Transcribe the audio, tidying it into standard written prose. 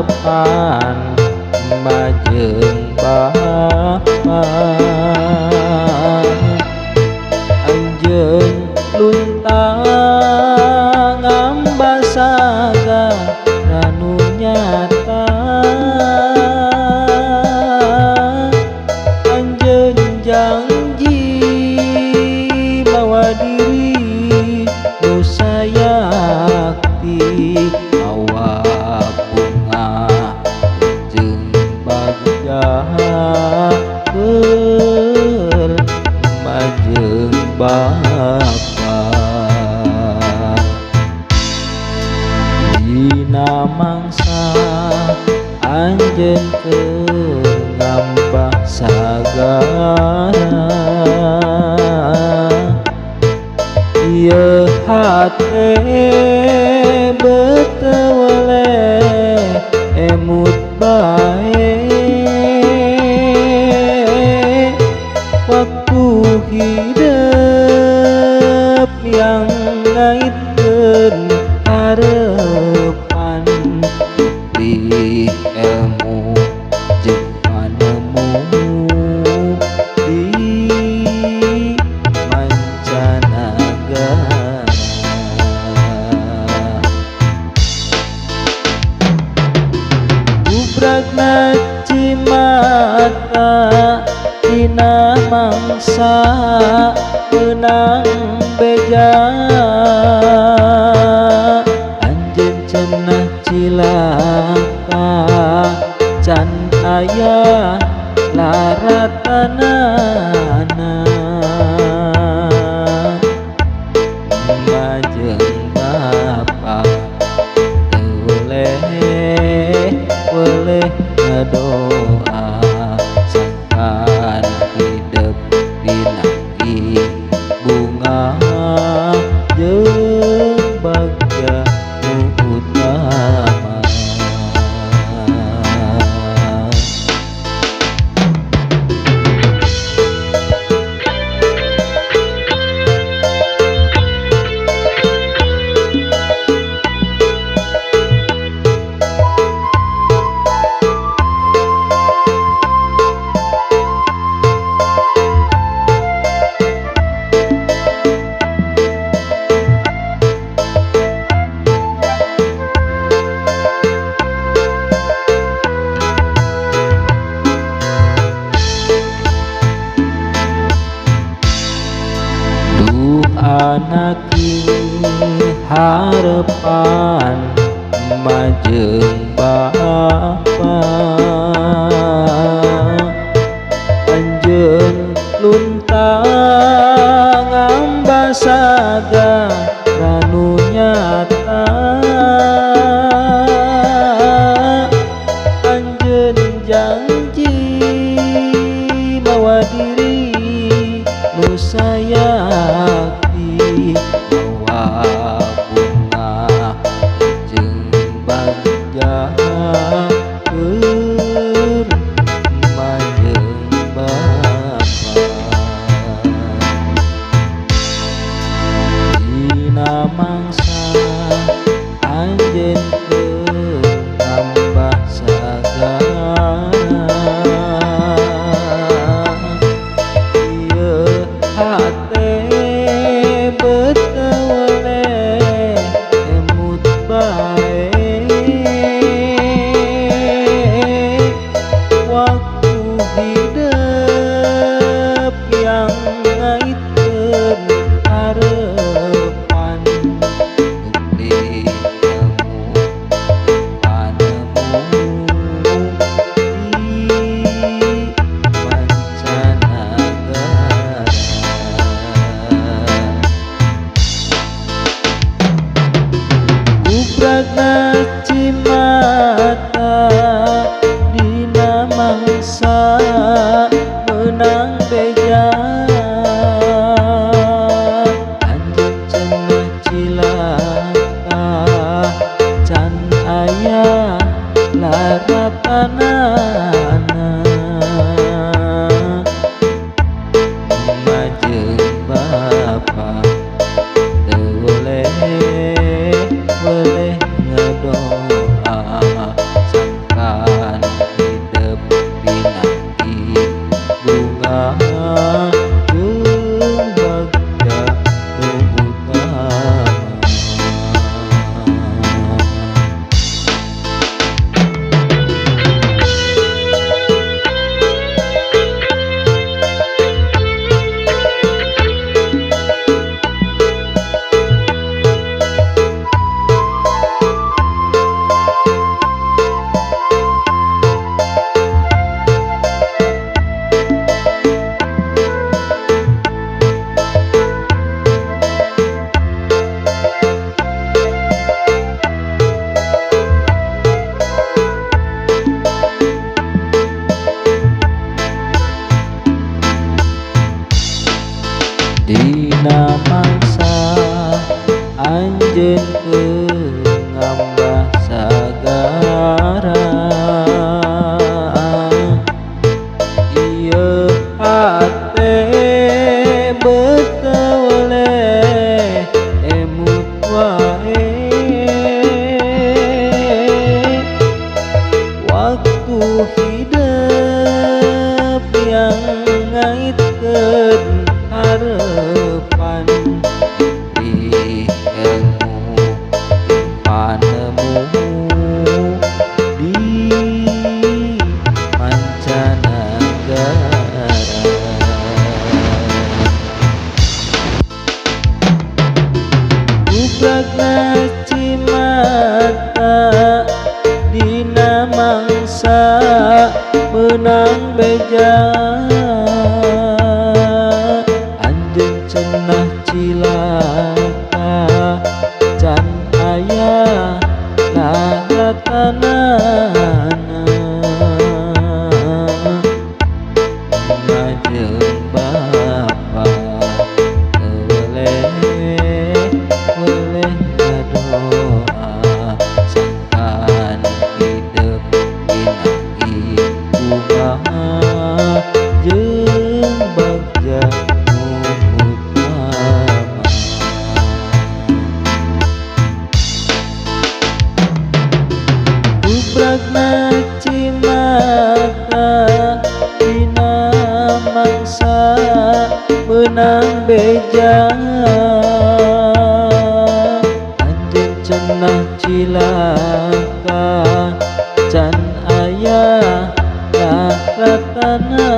Harapan majeng bapa anjeun luntang ambasaga ranu nyata anjeun janji mawa diri nu sayakti mawa bunga jeung bagja keur majeng bapa dina mangsa anjeun keur ngambah sagara ieu hate beteweleh emut bae waktu hidup yang ngaitkeun harepan di ilmu jeung panemu di mancanagara. Gubragna cimata dina mangsa meunang beja anjeun cenah cilaka can aya laratanana majeng bapa teu weleh ngadoa sangkan hidep pinanggi bunga jeung bagja nu utama. Anaki harapan majeng bapa anjeun luntang ambasaga ranu nyata anjeun janji mawa diri nu sayakti mawa bunga jeung bagja keur majeng bapa dina mangsa anjeun keur nambah sagara ieu hate beteweleh emut bae waktu hidup yang ngaitkeun harepan beli ilmu panemu di mancanagara. Gubragna cimata dina mangsa meunang beja anjeun cenah cilaka can aya laratanana majeng bapa teu weleh weleh ngadoa. Dina mangsa anjeun keur ngambah sagara, ieu hate beuteu weleh emut wae. Waktu hidup yang ngaitkeun harepan, di ilmu panemu di mancanegara. Bubragna cimata dina mangsa meunang beja, anjeun cenah cilaka can aya lalatanana. Jeung bapa teu weleh weleh ngadoa, sangkan hideung pinanggi kumaha jeung bagja nu utama. Bubragna cimata dina mangsa meunang beja, anjeun cenah cilaka can aya lalatanana.